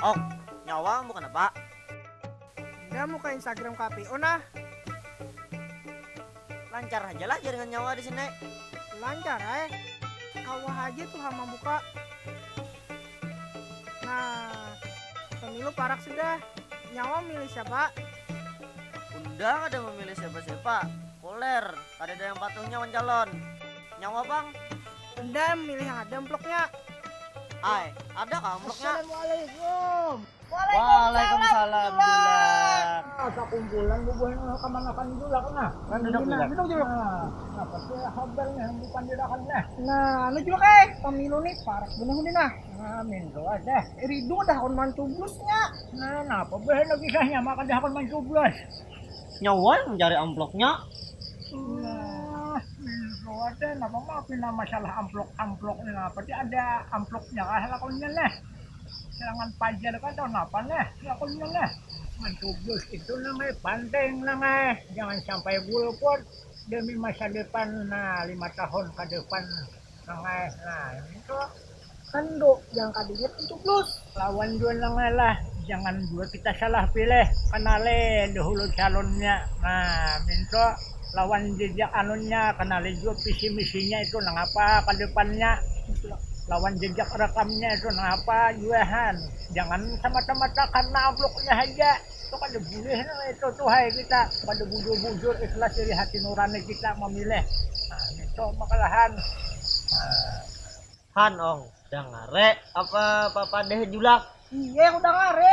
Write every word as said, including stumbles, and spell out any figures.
Oh, nyawa bukan apa? Dah muka Instagram K P O nah. Lancar aja lah jaringan nyawa di sini. Lancar eh. Kawah aja tuh hama buka. Nah, pemilu parak sudah. Nyawa milih siapa? Unda kada memilih siapa-siapa. Koler, kada ada yang patuhnya mencalon. Nyawa bang. Unda milih yang ada amploknya. Ai, ada kah amploknya? Assalamualaikum. Waalaikumsalam, Julak. Ah, sakumpulan bubuhan kamanakan Julak nah. Nah, duduk, Julak. Duduk, Julak. Nah, apa sih kabarnya yang dipandirakan nah? Nah, anu Julak eh, pemilu nih parak bener nih nah. Nah, mintu ada. Ridu dah kon mancublusnya. Nah, napa bahan lagi sahnya maka dah kon mancublos? Nyawa yang mencari amploknya. Nah, mintu ada. Napa mah pina masalah amplok-amplok ini? Napa dia ada amploknya kah lakonnya nah? Serangan pajar kan tahun apa nah? Lakonnya nah. Mancublos itu namanya penting namanya. Jangan sampai golput demi masa depan. Nah, lima tahun ke depan. Nangai, nah, itu kan do, jangan kadingat itu plus. Lawan jua nangai lah, jangan jua kita salah pilih. Kenali dahulu calonnya. Nah, minto lawan jejak anunya, kenali jua visi misinya itu nangapa ke depannya. Lawan jejak rekamnya itu nangapa juahan. Jangan semata-mata karena amplopnya saja. Itu kada boleh nah, itu tuh hai kita pada bujur-bujur ikhlas dari hati nurani kita memilih. Nah, itu makalahan. Nah. Han ong, dangare apa papa deh Julak? Iya, aku dangare.